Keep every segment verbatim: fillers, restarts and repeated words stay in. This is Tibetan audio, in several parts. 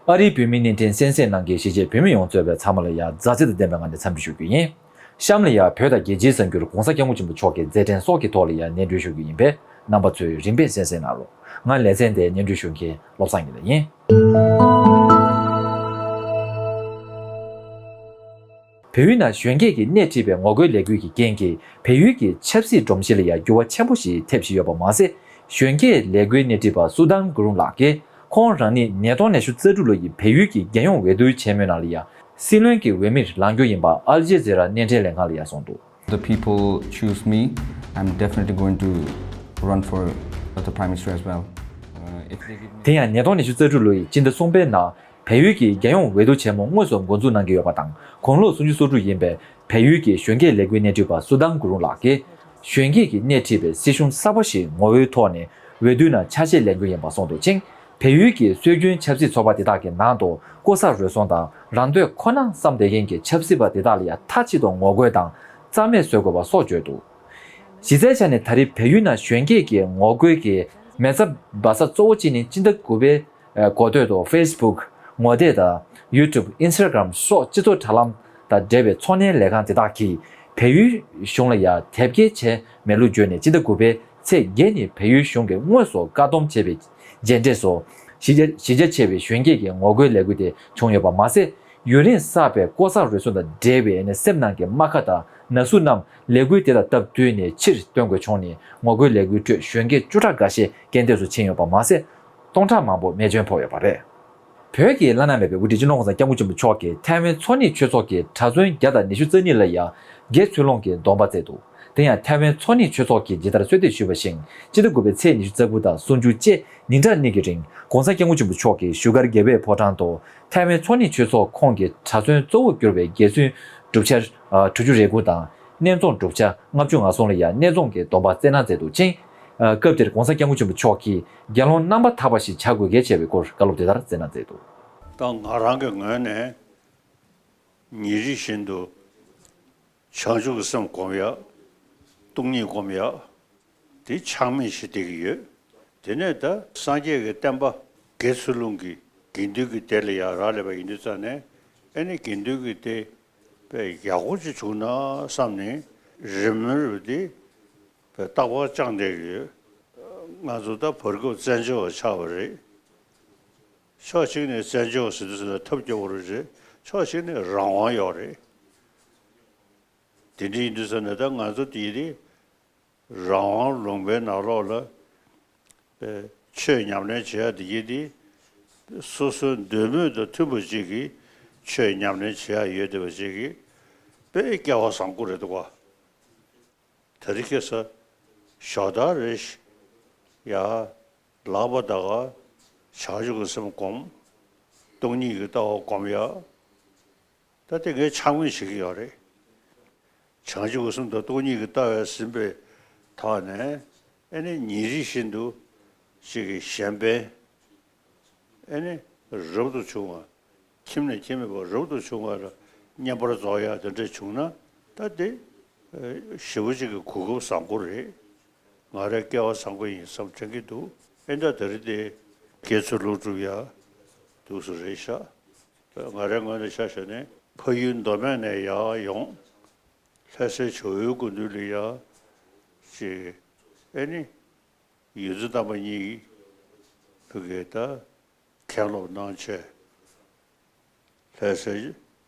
ཨ་རིའི་བོད་མིའི་བརྙན་འཕྲིན་གསན་གཟིགས་གནང་མཁན་གཞིས་བྱེས་བོད་མི་ཡོངས་གཙོས་པའི་ཚང་མ་ལ་ཡང་མཛའ་བརྩེ་དང་ལྡན་པའི་ངང་ནས་འཚམས་འདྲི་ཞུ་རྒྱུ་ཡིན། གཤམ་ལ་ཡང་བོད་དང་རྒྱལ་སྤྱིའི་གསར་འགྱུར་༸གོང་ས་༸སྐྱབས་མགོན་ཆེན་པོ་མཆོག་གི་མཛད་འཕྲིན་སོགས་ཀྱི་ཐོག་ལ་ཡང་སྙན་སྒྲོན་ཞུ་རྒྱུ་ཡིན་པས། རྣམ་པ་ཚོས་རིམ་པས་གསན་གཟིགས་གནང་རོགས། ང་ལེ་ཚན་དེའི་སྙན་སྒྲོན་ཞུ་མཁན་བློ་བཟང་ཡེ་ཤེས་ཡིན། བལ་ཡུལ་ནང་གཞོན་སྐྱེས་ཀྱིས་སྣེ་ཁྲིད་པའི་ངོ་རྒོལ་ལས་འགུལ་གྱི་རྐྱེན་གྱིས་བལ་ཡུལ་གྱི་ཆབ་སྲིད་སྒྲོམ་གཞི་ལ་ཡང་འགྱུར་བ་ཆེན་པོ་ཞིག་ཐེབས་བཞིན་ཡོད་པ་མ་ཟད། གཞོན་སྐྱེས་ལས་འགུལ་སྣེ་ཁྲིད་པ་སུ་དཱན་གུ་རུང་ལགས་ཀྱིས་ཁོང་རང་ཉིད་ཉིས་སྟོང་ཉི་ཤུ་རྩ་དྲུག་ལོ་ཡི་བལ་ཡུལ་གྱི་རྒྱལ་ཡོངས་འོས་བསྡུ་ཆེན་མོའི་ནང་ལ་ཡང་སྲིད་བློན་གྱི་འོས་མིར་ལངས་རྒྱུ་ཡིན་པ་ཨལ་ཇི་ཛི་ར་བརྙན་འཕྲིན་ལས་ཁང་ལ་ཡང་གསུངས་འདུག། The people choose me, I'm definitely going to run for the Prime Minister as well. Uh, if they give me དེ་ཡང་ཉིས་སྟོང་ཉི་ཤུ་རྩ་དྲུག་ལོ་ཡི་སྤྱི་ཟླ་གསུམ་པའི་ནང་བལ་ཡུལ་གྱི་རྒྱལ་ཡོངས་འོས་བསྡུ་ཆེན་མོ་དངོས་སུ་འགོ་འཛུགས་གནང་གི་ཡོད་པ་དང་། དགུང་ལོ་སུམ་ཅུ་སོ་དྲུག་ཡིན་པའི་བལ་ཡུལ་གྱི་གཞོན་སྐྱེས་ལས་འགུལ་སྣེ་ཁྲིད་པ་སུ་དཱན་གུ་རུང་ལགས་ཀྱིས། གཞོན་སྐྱེས་ཀྱིས་སྣེ་ཁྲིད་པའི་སྲིད་གཞུང་གསར་པ་ཞིག་ངོ་བོའི་ཐོག་ནས་འོས་བསྡུའི་ནང་ཆ་ཤས་ལེན་རྒྱུ་ཡིན་པ་གསུངས་འདུག་ཅིང་། བལ་ཡུལ་གྱི་སྲོལ་རྒྱུན་ཆབ་སྲིད་ཚོགས་པ་དེ་དག་གི་ནང་དུ་ལྐོག་ཟ་རུལ་སུངས་དང་རང་འདོད་ཁོ་ན་བསམ་བསྡད་མཁན་གྱི་ཆབ་སྲིད་པ་དེ་དག་ལ་ཡང་མཐའ་གཅིག་ཏུ་ངོ་རྒོལ་དང་རྩ་མེད་བཟོ་དགོས་པ་སོགས་བརྗོད་འདུག། གཞི་རྩའི་ཆ་ནས་ད་རེས་བལ་ཡུལ་ནང་གཞོན་སྐྱེས་ཀྱི་ངོ་རྒོལ་གྱི་མེ་བཙའ་འབར་ས་གཙོ་བོ་གཅིག་ནི་སྤྱི་ཟླ་དགུ་པའི་ཨ་འགོ་སྟོད་དུ་ཕེ་སི་བུག་ངོ་དེབ་དང་ཡུ་ཊུབ། ཨིན་སི་ཊ་གྷ་རམ་སོགས་སྤྱི་ཚོགས་དྲ་ལམ་དང་འབྲེལ་བའི་ཚོང་གཉེར་ལས་ཁང་དེ་དག་གིས་བལ་ཡུལ་གཞུང་ལ་ཡང་དེབ་སྐྱེལ་བྱས་མེད་ལུགས་བརྗོད་ནས། སྤྱི་ཟླ་དགུ་པའི་ཚེས་བརྒྱད་ཉིན་བལ་ཡུལ་གཞུང་གིས་དངོས་སུ་བཀག་སྡོམ་བྱས་པའི་མཇལ་འཕྲད་སུ། གཞིས་རྒྱ་གཞིས་རྒྱ་ཆེ་བའི་གཞོན་སྐྱེས་ཀྱི་ངོ་རྒོལ་ལས་འགུལ་དེ་བྱུང་ཡོད་པ་མ་ཟད། ཡུན་རིང་བསགས་པའི་ལྐོག་ཟ་རུལ་སུངས་དང་འབྲེལ་བའི་ནས་སེམས་ནང་གི་རྨ་ཁ་དང་ན་ཟུག་རྣམས་ལས་འགུལ་དེ་དང་སྟབས་བསྟུན་ནས་ཕྱིར་སྟོན་དགོས་བྱུང་ནས། ངོ་རྒོལ་ལས་འགུལ་ཁྲོད་གཞོན་སྐྱེས་བཅུ་ཕྲག་འགའ་ཤས་རྐྱེན་འདས་སུ་ཕྱིན་ཡོད་པ་མ་ཟད། སྟོང་ཕྲག་མང་པོ་རྨས་སྐྱོན་ཕོག་ཡོད་པ་རེད། བོད་ཀྱི་བླ་ན་མེད་པའི་དབུ་ཁྲིད་སྤྱི་ནོར་༸གོང་ས་༸སྐྱབས་མགོན་ཆེན་པོ་མཆོག་གིས་ཐའེ་ཝན་འཚོ་གནས་ཆོས་ཚོགས་ཀྱི་གྲྭ་ཚང་བརྒྱ་དང་ཉི་ཤུ་རྩ་གཉིས་ལ་ཡང་དགེ་ཚུལ་སློང་གི་སྡོམ་པ་བསྩལ་འདུག། དེ་ཡང་ཐའེ་ཝན་འཚོ་གནས་ཆོས་ཚོགས་ཀྱིས་ཇི་ལྟར་གསོལ་འདེབས་ཞུས་པ་བཞིན། སྤྱི་ཟླ་དགུ་པའི་ཚེས་ཉི་ཤུ་རྩ་དགུ་དང་སུམ་ཅུ་བཅས་ཉིན་གྲངས་གཉིས་ཀྱི་རིང་༸གོང་ས་༸སྐྱབས་མགོན་ཆེན་པོ་མཆོག་གིས་བཞུགས་སྒར་རྒྱལ་བའི་ཕོ་བྲང་དུ་ཐའེ་ཝན་འཚོ་གནས་ཆོས་ཚོགས་ཁོངས་ཀྱི་གྲྭ་ཚང་གཙོ་བོར་གྱུར་པའི་དགེ་ཚུལ་གྲུབ་ཆ་དྲུག་ཅུ་རེ་དགུ་དང་། གནས་རྫོང་གྲུབ་ཆ་ལྔ་བཅུ་ང་གསུམ་ལ་ཡང་གནས་རྫོང་གི་སྡོམ་པ་བསྩལ་གནང་མཛད་འདུག་ཅིང་། སྐབས་དེར་༸གོང་ས་༸སྐྱབས་མགོན་ཆེན་པོ་མཆོག་གིས་དགེ་སློང་རྣམ་པར་དག་པ་ཞིག་བྱ་དགོས་གལ་ཆེ་བའི་སྐོར་བཀའ་སློབ་དེ་ལྟར་སྩལ་གནང་མཛད་འདུག། ད་ང་རང་གི་ངོས་ནས་ཉིན་རེ་བཞིན་དུ་བྱང་ཆུབ་ཀྱི་སེམས་སྒོམ་ཡག། སྟོང་ཉིད་སྒོམ་ཡག། དེ་ཆགས་མེད་ཞིག་བསྡད་ཀྱི་ཡོད། དེ་ནས་ད་སངས་རྒྱས་ཀྱི་བསྟན་པ་དགེ་ཚུལ་སློང་གི་དགེ་འདུན་གྱི་སྡེ་ལ་ཡང་རག་ལས་པ་ཡིན་དུས་ཙང་ནས། ཨ་ནི་དགེ་འདུན་གྱི་སྡེ་དཔེ་ཡག་པོ་ཅིག་བྱུང་ན་བསམ་ནས་རེ་སྨོན་རེ་དེ་དཔེ་རྟག་པར་བཅངས་བསྡད་ཀྱི་ཡོད། ང་ཚོ་ད་བར་སྐབས་བཙན་བྱོལ་བ་ཆགས་པ་རེད། ཕྱོགས་གཅིག་ནས་བཙན་བྱོལ་ཟེར་དུས་ཙམ་ལ་ཐབས་སྐྱོ་པོ་རེད། ཕྱོགས་གཅིག་ནས་རང་དབང་ཡོད་རེད། དེ་འདྲ་ཡིན་དུས་ཙམ་ནས་ད་ང་ཚོ་དེ་རིང་རང་དབང་ལུང་པའི་ནང་ལོགས་ལ་ཆོས་ཉམས་ལེན་བྱེད་ཡ་དེ་གྱིས་དེ་སོ་སོའི་འདོད་མོས་དང་མཐུན་པ་ཅིག་གིས་ཆོས་ཉམས་ལེན་བྱེད་ཡ་ཡོད་བསྡད་པ་ཅིག་གིས་དཔེ་སྐལ་བ་བཟང་པོ་རེད་འདུག་ག། དེ་རིང་ཁ་སང་ཞོགས་ད་རེ་ཞིག་ཡ་ལག་པ་ད་ག་བྱང་ཆུབ་ཀྱི་སེམས་སྒོམ། སྟོང་ཉིད་ཀྱི་ལྟ་བ་སྒོམ་ཡ། ད་དེ་ངས་ཆགས་མེད་བྱེད་ཀྱི་ཡོད་རེད། བྱང་ཆུབ་ཀྱི་སེམས་དང་སྟོང་ཉིད་ཀྱི་ལྟ་བས་ཟིན་པའི་ཐོག་ནས། ཨ་ནི་ཉིན་རེ་བཞིན་དུ་ཅིག་གི་གཞན་ཕན། ཨ་ནི་རབ་ཏུ་བྱུང་བ། ཁྱིམ་ནས་ཁྱིམ་མེད་པར་རབ་ཏུ་བྱུང་བ་ལ་བསྙེན་པར་རྫོགས་ཡ་དེ་འདྲ་བྱུང་ན། ད་དེ་ཞེ་པོ་ཅིག་གི་གོ་སྐབས་བཟང་པོ་རེད། ང་རའི་སྐལ་བ་བཟང་པོ་ཡིན་བསམ་དྲན་གྱི་འདུག། ཨེ་འདྲ་དེ་རིང་དེ་དགེ་ཚུལ་སློང་སྒྲུབ་ཡ་འདུག་སེ་རེད་ཤག། ང་རའི་ངོས་ནས་ཆ་བཞག་ནས་ཕ་ཡུལ་མདོ་སྨད་ནས་ཡར་ཡོང་། ལྷ་སའི་ཇོ་བོའི་སྐུ་མདུན་ལ་ཡར་ཅིག། ཨེ་ནི་ཡོངས་འཛིན་རྣམ་པ་གཉིས་ཕ་གིར་ད་མཁན་སློབ་གནང་བྱས། ལྷ་སའི་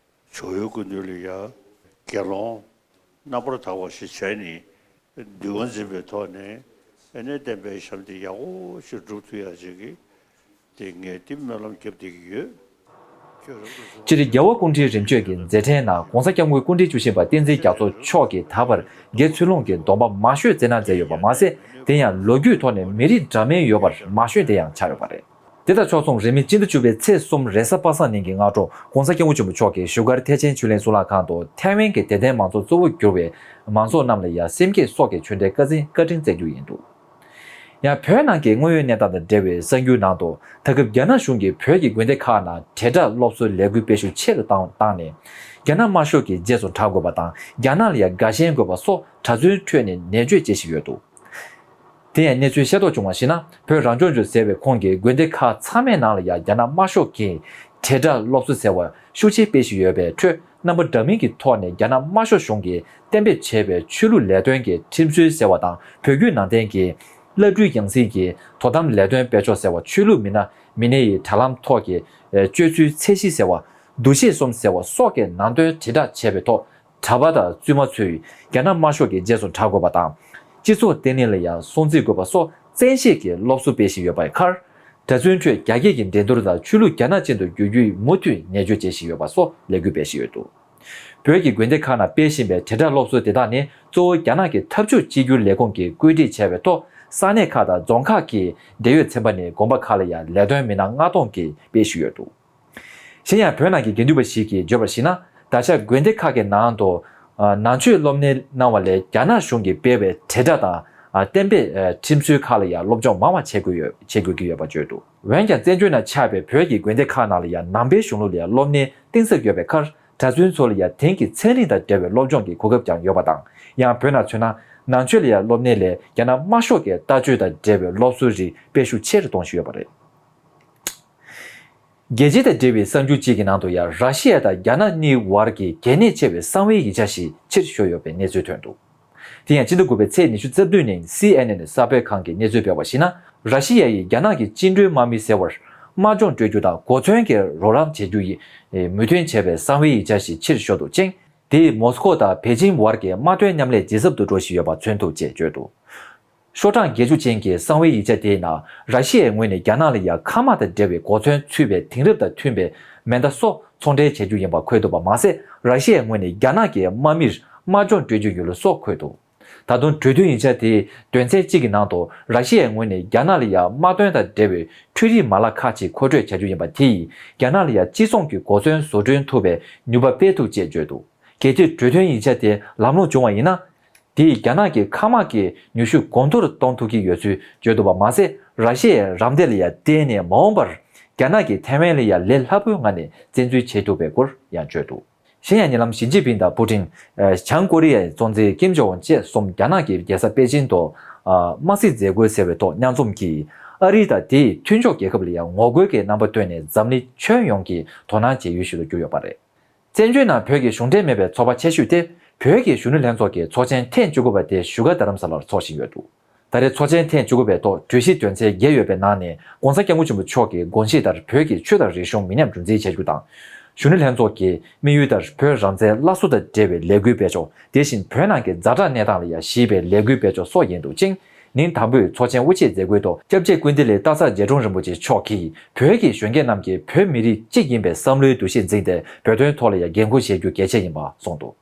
ཇོ་བོའི་སྐུ་མདུན་ལ་ཡར་དགེ་སློང་རྣམ་པར་དག་པ་ཞིག་བྱས་ནས་འདུལ་བ་འཛིན་པའི་ཐོག་ནས། ཨ་ནི་བསྟན་པའི་ཞབས་འདེགས་ཡག་པོ་ཞིག་སྒྲུབ་ཐུབ་ཡ་ཅིག་གི་དེ་ངས་དེ་སྨོན་ལམ་བརྒྱབ་བསྡད་ཀྱི་ཡོད། སྤྱིར་རྒྱལ་བ་སྐུ་ཕྲེང་རིམ་བྱོན་གྱི་མཛད་འཕྲིན་ནང་༸གོང་ས་༸སྐྱབས་མགོན་སྐུ་ཕྲེང་བཅུ་བཞི་པ་བསྟན་འཛིན་རྒྱ་མཚོ་མཆོག་གིས་ད་བར་དགེ་ཚུལ་སློང་གི་སྡོམ་པ་མང་ཤོས་བསྩལ་གནང་མཛད་ཡོད་པ་མ་ཟད། དེ་ཡང་ལོ་རྒྱུས་ཐོག་ནས་མི་རིགས་འདྲ་མིན་ཡོད་པར་མང་ཤོས་དེ་ཡང་ཆགས་ཡོད་པ་རེད། དེ་དང་ཕྱོགས་མཚུངས། རིང་མིན་སྤྱི་ཟླ་བཅུ་པའི་ཚེས་གསུམ་རེས་གཟའ་པ་སངས་ཉིན་གྱི་སྔ་དྲོ་༸གོང་ས་༸སྐྱབས་མགོན་ཆེན་པོ་མཆོག་གིས་བཞུགས་སྒར་ཐེག་ཆེན་ཆོས་གླིང་གཙུག་ལག་ཁང་དུ་ཐའེ་ཝན་གྱི་དད་ལྡན་མང་ཚོགས་གཙོ་བོར་གྱུར་བའི་མང་ཚོགས་རྣམས་ལ་ཡང་སེམས་བསྐྱེད་སོགས་ཀྱི་ཆོས་འབྲེལ་བཀའ་དྲིན་བཀའ་དྲིན་སྩལ་རྒྱུ་ཡིན་འདུག། ཡང་བོད་ནང་གི་དངོས་ཡོད་གནས་སྟངས་དང་འབྲེལ་བའི་གསར་འགྱུར་ནང་དུ། ད་སྐབས་རྒྱ་ནག་གཞུང་གིས་བོད་ཀྱི་དགོན་སྡེ་ཁག་ནང་དྲིལ་བསྒྲགས་སློབ་གསོའི་ལས་འགུལ་སྤེལ་ཤུགས་ཆེ་རུ་བཏང་བཏང་ནས། རྒྱ་ནག་དམར་ཤོག་གི་རྗེས་སུ་འབྲང་དགོས་པ་དང་། རྒྱ་ནག་ལ་ཡང་དགའ་ཞེན་དགོས་པ་སོགས་གྲྭ་བཙུན་ཁྲོད་ནས་ནན་བརྗོད་བྱེད་བཞིན་ཡོད་འདུག། དེ་ཡང་གནས་ཚུལ་ཤེས་རྟོགས་བྱུང་བར་གཞིགས་ན། བོད་རང་སྐྱོང་ལྗོངས་ཟེར་བའི་ཁོངས་ཀྱི་དགོན་སྡེ་ཁག་ཚང་མའི་ནང་ལ་ཡང་རྒྱ་ནག་དམར་ཤོག་གིས་ དྲིལ་བསྒྲགས་སློབ་གསོ་ཟེར་བ་ཤུགས་ཆེ་སྤེལ་བཞིན་ཡོད་པའི་ཁྲོད། རྣམ་པ་འདྲ་མིན་གྱི་ཐོག་ནས་རྒྱ་ནག་དམར་ཤོག་གཞུང་གིས་གཏན་འབེབས་བྱས་པའི་ཆོས་ལུགས་ལས་དོན་གྱི་ཁྲིམས་སྲོལ་ཟེར་བ་དང་། བོད་བརྒྱུད་ནང་བསྟན་གྱི་བླ་སྤྲུལ་ཡང་སྲིད་ཀྱི་དོ་དམ་ལས་དོན་སྤེལ་ཕྱོགས་ཟེར་བ། ཆོས་ལུགས་མི་སྣ་མི་སྣ་ཡི་དྲ་ལམ་ཐོག་གི་སྤྱོད་ཚུལ་ཚད་གཞི་ཟེར་བ། འདུ་ཤེས་གསུམ་ཟེར་བ་སོགས་ཀྱི་ནང་དོན་དྲིལ་བསྒྲགས་བྱས་པའི་ཐོག་གྲྭ་པ་དང་བཙུན་མ་ཚོས་རྒྱ་ནག་དམར་ཤོག་གི་རྗེས་སུ་འབྲང་དགོས་པ་དང་། སྤྱི་ཚོགས་བརྟན་ལྷིང་ལ་ཡང་སྲུང་བརྩི་དགོས་པ་སོགས་བཙན་ཤེད་ཀྱིས་སློབ་གསོ་སྤེལ་བཞིན་ཡོད་པའི་ཁར། གྲྭ་བཙུན་ཁྲོད་རྒྱ་སྐད་ཀྱི་འགྲན་བསྡུར་དང་ཆོས་ལུགས་རྒྱ་ནག་ཅན་དུ་བསྒྱུར་རྒྱུའི་མུ་མཐུད་ངན་བྱུས་བྱེད་བཞིན་ཡོད་པ་སོགས་ལས་འགུལ་སྤེལ་བཞིན་ཡོད་འདུག་བོད་ཀྱི་དགོན་སྡེ་ཁག་ནང་སྤེལ་བཞིན་པའི་དྲིལ་བསྒྲགས་སློབ་གསོ་དེ་དག་ནི་གཙོ་བོ་རྒྱ་ནག་གི་འཐབ་ཕྱོགས་གཅིག་གྱུར་ལས་ཁུངས་ཀྱིས་བཀོད་སྒྲིག་བྱས་པའི་ཐོག་ས་གནས་ཁག་དང་རྫོང་ཁག་གི་འབྲེལ་ཡོད་ཚན་པ་ནས་དགོན་པ་ཁག་ལ་ཡང་ལས་དོན་མི་སྣ་ལྔ་སྟོང་གིས་སྤེལ་བཞིན་ཡོད་འདུག་གཞན་ཡང་བོད་ནང་གི་དགེ་འདུན་པ་ཞིག་གིས་བརྗོད་པར་གཞིགས་ན། ད་ཆ་དགོན་སྡེ་ཁག་གི་ནང་དུ་ཨ་ནང་ཆོས་སློབ་གཉེར་གནང་བ་ལས་རྒྱ་ནག་གཞུང་གིས་སྤེལ་བའི་དྲིལ་བསྒྲགས་དང་ཨ་གཏན་འབེབས་ཨ་ཁྲིམས་སྲོལ་ཁག་ལ་ཡང་སློབ་སྦྱོང་མང་བ་བྱེད་དགོས་ཡོད་བྱེད་དགོས་ཀྱི་ཡོད་པ་བརྗོད་འདུག་འོན་ཀྱང་བཙན་བྱོལ་ནང་ཆགས་པའི་བོད་ཀྱི་དགོན་སྡེ་ཁག་ནང་ལ་ཡང་ནང་པའི་གཞུང་ལུགས་ལ་ཡང་སློབ་གཉེར་གཏིང་ཟབ་ཡོད་པའི་ཁར། གྲྭ་བཙུན་ཚོ་ལ་ཡང་དེང་གི་ཚན་རིག་དང་འབྲེལ་བའི་སློབ་སྦྱོང་གི་གོ་སྐབས་ཀྱང་ཡོད་པ་དང་། ཡང་བོད་ནང་མཚོན་ན། ནང་ཆོས་ལ་ཡང་སློབ་གཉེར་ལས་རྒྱ་ནག་དམར་ཤོག་གི་ལྟ་སྤྱོད་དང་འབྲེལ་བའི་སློབ་གསོའི་རིགས་སྤེལ་ཤུགས་ཆེ་རུ་གཏོང་བཞིན་ཡོད་པ་རེད། རྒྱལ་སྤྱི་དང་འབྲེལ་བའི་གསར་འགྱུར་གཅིག་གི་ནང་དུ་ཡང་། ར་ཤི་ཡ་དང་རྒྱ་ནག་གཉིས་བར་གྱི་གལ་གནད་ཆེ་བའི་གསང་བའི་ཡིག་ཆ་ཞིག་ཕྱིར་ཤོར་ཡོད་པའི་གནས་ཚུལ་ཐོན་འདུག་དེ་ཡང་སྤྱི་ཟླ་དགུ་པའི་ཚེས་ཉི་ཤུ་རྩ་བདུན་ཉིན་སི་ཨེན་ཨེན་གསར་སྤེལ་ཁང་གིས་གནས་ཚུལ་སྤེལ་བར་གཞིགས་ན། ར་ཤི་ཡ་ཡིས་རྒྱ་ནག་གི་བཅིངས་འགྲོལ་དམག་མི་ཟེར་བར་དམག་སྦྱོང་སྤྲོད་རྒྱུ་དང་གོ་མཚོན་གྱི་རོགས་རམ་བྱེད་རྒྱུ་ཡི་མོས་མཐུན་བྱས་པའི་གསང་བའི་ཡིག་ཆ་ཞིག་ཕྱིར་ཤོར་འདུག་ཅིང་། དེས་མོ་སི་ཀོ་དང་པེ་ཅིང་བར་གྱི་དམག་དོན་མཉམ་ལས་ཇེ་ཟབ་ཏུ་འགྲོ་བཞིན་ཡོད་པ་མཚོན་ཐུབ་ཅེས་བརྗོད་འདུག་ཤོག་གྲངས་བརྒྱད་ཅུ་ཅན་གྱི་གསང་བའི་ཡིག་ཆ་དེའི་ནང་། ར་ཤི་ཡའི་ངོས་ནས་རྒྱ་ནག་ལ་ཡང་མཁའ་དམག་དང་འབྲེལ་བའི་གོ་མཚོན་ཚུད་པའི་དེང་རབས་དང་མཐུན་པའི་མེ་མདའ་སོགས་ཚོང་འབྲེལ་བྱེད་རྒྱུ་ཡིན་པ་འཁོད་འདུག་པ་མ་ཟད། ར་ཤི་ཡའི་ངོས་ནས་རྒྱ་ནག་གི་དམག་མིར་དམག་སྦྱོང་སྤྲོད་རྒྱུ་ཡིན་ལུགས་སོགས་འཁོད་འདུག་ད་དུང་གྲོས་མཐུན་ཡིག་ཆ་དེའི་དོན་ཚན་གཅིག་གི་ནང་དུ། ར་ཤི་ཡའི་ངོས་ནས་རྒྱ་ནག་ལ་ཡང་དམག་དོན་དང་འབྲེལ་བའི་འཕྲུལ་རིག་མ་ལག་ཁག་ཅིག་མཁོ་སྤྲོད་བྱ་རྒྱུ་ཡིན་པ་དེ་ཡིས། རྒྱ་ནག་ལ་ཡང་ཅི་གསུང་གི་གོ་མཚོན་བཟོ་སྐྲུན་ཐུབ་པའི་ནུས་པ་སྤེལ་ཐུབ་ཅེས་བརྗོད་འདུག་གལ་ཏེ་གྲོས་མཐུན་ཡིག་ཆ་དེ་ལམ་ལྷོང་བྱུང་བ་ཡིན་ན། དེས་རྒྱ་ནག་གི་མཁའ་དམག་གི་ནུས་ཤུགས་གོང་མཐོར་གཏོང་ཐུབ་ཀྱི་ཡོད་ཚུལ་བརྗོད་འདུག་པ་མ་ཟད། ར་ཤི་ཡའི་རམ་འདེགས་ལ་ཡང་བརྟེན་ནས་མ་འོངས་པར་རྒྱ་ནག་གིས་ཐའེ་ཝན་ལ་ཡང་ལས་སླ་པོའི་ངང་ནས་བཙན་འཛུལ་བྱེད་ཐུབ་པའི་སྐོར་ཡང་བརྗོད་འདུག་གཞན་ཡང་ཉེ་ལམ་ཞི་ཅིན་ཕིང་དང་པུ་ཏིན། ཨ་བྱང་ཀོ་རི་ཡའི་གཙོ་འཛིན་ཀིམ་ཇོང་ཨུན་བཅས་གསུམ་རྒྱ་ནག་གི་རྒྱལ་ས་པེ་ཅིན་དུ་ཨ་དམག་སྲིད་མཛད་སྒོའི་ཟེར་བའི་ཐོག་མཉམ་འཛོམས་ཀྱིས། ཨ་རི་དང་དེའི་མཐུན་ཕྱོགས་རྒྱལ་ཁབ་ལ་ཡང་ངོ་རྒོལ་གྱི་རྣམ་པ་བཏོན་ནས། འཛམ་གླིང་ཁྱོན་ཡོངས་ཀྱི་དོ་སྣང་བྱེད་ཡུལ་ཞིག་ཏུ་གྱུར་ཡོད་པ་རེད། བཙན་བྱོལ་ནང་བོད་ཀྱི་གཞུང་འབྲེལ་མེད་པའི་ཚོགས་པ་ཆེ་ཤོས་དེ། བོད་ཀྱི་གཞོན་ནུ་ལྷན་ཚོགས་ཀྱི་ཚོགས་ཆེན་ཐེངས་བཅུ་དགུ་པ་དེ་བཞུགས་སྒར་རྡ་རམ་ས་ལར་འཚོགས་བཞིན་ཡོད་འདུག་ད་རེས་ཚོགས་ཆེན་ཐེངས་བཅུ་དགུ་པའི་ཐོག་གྲོས་གཞི་དོན་ཚན་བརྒྱད་ཡོད་པའི་ནང་ནས། ྋགོང་ས་ྋསྐྱབས་མགོན་ཆེན་པོ་མཆོག་གི་དགོངས་གཞི་ལྟར་བོད་ཀྱི་ཆོས་དང་རིག་གཞུང་མི་ཉམས་སྒྲུབ་འཛིན་བྱ་རྒྱུ་དང་། གཞོན་ནུ་ལྷན་ཚོགས་ཀྱི་དམིགས་ཡུལ་ལྟར་བོད་རང་བཙན་སླར་གསོ་དང་འབྲེལ་བའི་ལས་འགུལ་སྤེལ་ཕྱོགས། དེ་བཞིན་བོད་ནང་གི་ཛ་དྲག་གནས་སྟངས་ལ་ཡང་གཞིགས་པའི་ལས་འགུལ་སྤེལ་ཕྱོགས་སོགས་ཡིན་འདུག་ཅིང་། ཉིན་དང་པོའི་ཚོགས་ཆེན་དབུ་འབྱེད་མཛད་སྒོའི་ཐོག་སྐྱབས་རྗེ་ཀུན་བདེ་ལེགས་སྟག་ཚང་རྗེ་དྲུང་རིན་པོ་ཆེ་མཆོག་གིས། བོད་ཀྱི་གཞོན་སྐྱེས་རྣམས་ཀྱིས་བོད་མི་རིགས་གཅིག་ཡིན་པའི་བསམ་བློའི་འདུ་ཤེས་འཛིན་ཏེ། བོད་དོན་ཐོག་ལ་ཡང་འགན་འཁུར་བཞེས་རྒྱུ་གལ་ཆེ་ཡིན་པ་གསུངས་འདུག་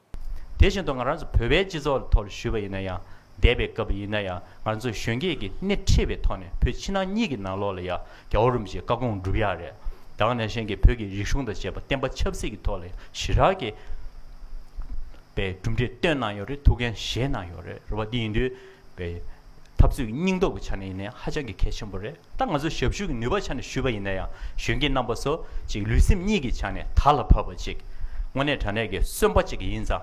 དེ་བཞིན་དུ་ང་རང་ཚོ་བོད་པའི་སྤྱི་ཚོགས་ཐོག་ལ་ཞུས་པ་ཡིན་ན་ཡང་། འདས་པའི་སྐབས་ཡིན་ན་ཡང་ང་ཚོ་གཞོན་སྐྱེས་ཀྱི་སྣེ་ཁྲིད་པའི་ཐོག་ནས་བོད་ཕྱི་ནང་གཉིས་ཀྱི་ནང་ལོགས་ལ་ཡང་རྒྱལ་བ་རིན་པོ་ཆེའི་བཀའ་དགོངས་སྒྲུབ་ཡག་རེད། ད་ག་ནང་བཞིན་གྱི་བོད་ཀྱི་རིག་གཞུང་དང་བཅས་པ་བསྟན་པ་ཆབ་སྲིད་ཀྱི་ཐོག་ལ་ཡང་ཞེ་དྲག་གི་པའི་གྲུབ་འབྲས་བཏོན་གནང་ཡོད་རེད། ཐུགས་འགན་བཞེས་གནང་ཡོད་རེད། རེད་བ། འདི་ཡིན་དུས་པའི་འཐབ་རྩོད་ཀྱི་སྙིང་སྟོབས་ཀྱི་ཆ་ནས་ཡིན་ནའི་ཧ་ཅང་གི་གལ་ཆེན་པོ་རེད། ད་ང་ཚོ་ཞབས་ཞུ་གི་ནུས་པ་ཆ་ནས་ཞུས་པ་ཡིན་ན་ཡང་གཞོན་སྐྱེས་རྣམ་པ་ཚོ་ཅིག་ལུས་སེམས་གཉིས་ཀྱི་ཆ་ནས་དར་ལ་བབས་པ་ཅིག་དངོས་གནས་དྲང་གནས་ཀྱི་གསོན་པ་ཅིག་ཡིན་ཙང་།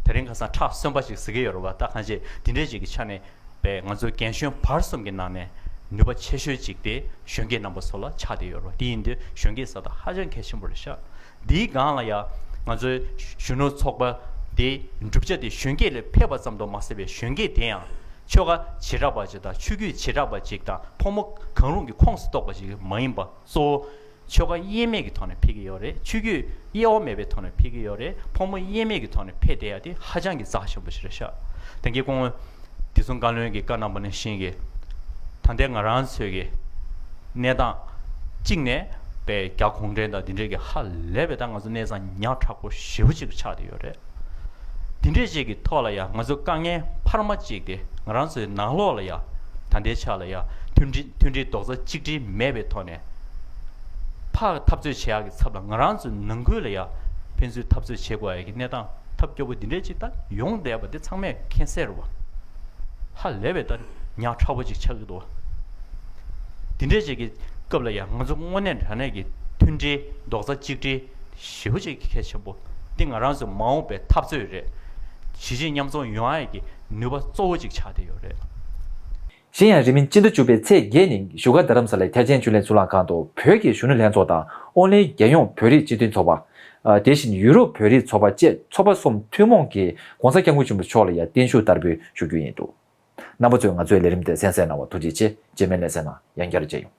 དེ་རིང་ཁ་སང་ཁྲག་གསོན་པ་ཅིག་ཟེར་གྱི་ཡོད་རེད་བ། ད་གང་ཅི་འདི་འདྲས་ཅིག་གི་ཆ་ནས་པའི་ང་ཚོའི་རྒན་གཞོན་བར་གསུམ་གྱི་ནང་ནས་ནུས་པ་ཆེ་ཤོས་ཅིག་དེ་གཞོན་སྐྱེས་རྣམ་པ་ཚོ་ལ་ཆགས་བསྡད་ཡོད་རེད་བ། དེ་ཡིན་དུས་གཞོན་སྐྱེས་ཟེར་ད་ཧ་ཅང་གལ་ཆེན་པོ་རེད་ཤག་འདིའི་སྒང་ལ་ཡང་ང་ཚོའི་གཞོན་ནུ་ཚོགས་པ་དེའི་གྲུབ་ཆ་དེ་གཞོན་སྐྱེས་ལ་ཕེབས་པ་ཙམ་དུ་མ་ཟད་པའི་གཞོན་སྐྱེས་དེ་ཡང་ཆོལ་ཁ་བྱེ་བྲག་པ་ཅིག་དང་ཆོས་བརྒྱུད་བྱེ་བྲག་པ་ཅིག་དང་ཕོ་མོ་གང་རུང་གི་ཁོངས་སུ་གཏོགས་པ་ཅིག་མ་ཡིན་པ། གཙོ་བོ་ཆོལ་ཁ་དབྱེ་མེད་ཀྱི་ཐོག་ནས་ཕེབས་ཀྱི་ཡོད་རེད། ཆོས་བརྒྱུད་དབྱེ་བ་མེད་པའི་ཐོག་ནས་ཕེབས་ཀྱི་ཡོད་རེད། ཕོ་མོ་དབྱེ་མེད་ཀྱི་ཐོག་ནས་ཕེབས་བསྡད་ཡ་དེ་ཧ་ཅང་གི་རྩ་ཆེན་པོ་ཞིག་རེད་ཤག་དེང་གི་སྐུ་ངོ་བདེ་སྲུང་བཀའ་བློན་གྱིས་བཀའ་གནང་པ་ནང་བཞིན་གྱི་ད་ལྟའི་ང་རང་ཚོའི་གི་གནས་སྟངས་གཅིག་ནས་པའི་རྒྱ་གུང་ཁྲན་དང་འདི་འདྲའི་གི་ཧ་ལས་པའི་ད་ང་ཚོ་གནས་སྟངས་ཉག་ཕྲ་པོ་ཞེ་པོ་ཅིག་ཆགས་བསྡད་ཡོད་རེད། འདི་འདྲའི་ཅིག་གི་ཐོག་ལ་ཡང་ང་ཚོ་དཀའ་ངལ་འཕར་མ་ཅིག་དེ་ང་རང་ཚོའི་ནང་ལོགས་ལ་ཡང་ད་ལྟའི་ཆ་ལ་ཡང་མཐུན་སྒྲིལ་མཐུན་སྒྲིལ་རྡོག་རྩ་གཅིག་སྒྲིལ་མེད་པའི་ཐོག་ནས་ཕར་འཐབ་རྩོད་བྱེད་ཡག་གི་ཚབ་ལ་ང་རང་ཚོའི་ནང་ཁུལ་ལ་ཡང་ཕན་ཚུན་འཐབ་རྩོད་བྱེད་དགོས་ཡག་གི་གནས་སྟངས་ཐབས་སྐྱོ་པོ་འདི་འདྲའི་ཅིག་ད་ཡོང་བསྡད་པ་འདི་ཚང་མས་མཁྱེན་གསལ་རེད་བ། ཧ་ལས་པའི་ད་ཉག་ཕྲ་པོ་ཅིག་ཆགས་ཀྱི་འདུག་བ། འདི་འདྲའི་ཅིག་གི་སྐབས་ལ་ཡང་ང་ཚོ་དངོས་གནས་དྲང་གནས་ཀྱི་མཐུན་སྒྲིལ་རྡོག་རྩ་གཅིག་སྒྲིལ་ཞེ་པོ་ཅིག་གལ་ཆེན་པོ། འདི་ང་རང་ཚོའི་མ་འོངས་པའི་འཐབ་རྩོད་རེད། གཞིས་བྱེས་མཉམ་འཛོམས་ཡོང་ཡག་གི་ནུས་པ་གཙོ་བོ་ཅིག་ཆགས་བསྡད་ཡོད་རེད། གཞན་ཡང་རིང་མིན་སྤྱི་ཟླ་བཅུ་པའི་ཚེས་བརྒྱད་ཉིན་བཞུགས་སྒར་རྡ་རམ་ས་ལའི་ཐེག་ཆེན་ཆོས་གླིང་གཙུག་ལག་ཁང་དུ་བོད་ཀྱི་གཞོན་ནུ་ལྷན་ཚོགས་དང་ཨོ་གླིང་རྒྱལ་ཡོངས་བོད་རིགས་སྤྱི་མཐུན་ཚོགས་པ། དེ་བཞིན་ཡུ་རོབ་བོད་རིགས་ཚོགས་པ་བཅས་ཚོགས་པ་གསུམ་ཐུན་མོང་གིས་༸གོང་ས་༸སྐྱབས་མགོན་ཆེན་པོ་མཆོག་ལ་ཡང་བརྟན་བཞུགས་དར་སྤེལ་ཞུ་རྒྱུ་ཡིན་འདུག་རྣམ་པ་ཚོས་ང་ཚོའི་ལས་རིམ་དེ་གསན་གཟིགས་གནང་བར་ཐུགས་རྗེ་ཆེ། རྗེས་མའི་ལེ་ཚན་ནང་ཡང་བསྐྱར་མཇལ་ཡོང་།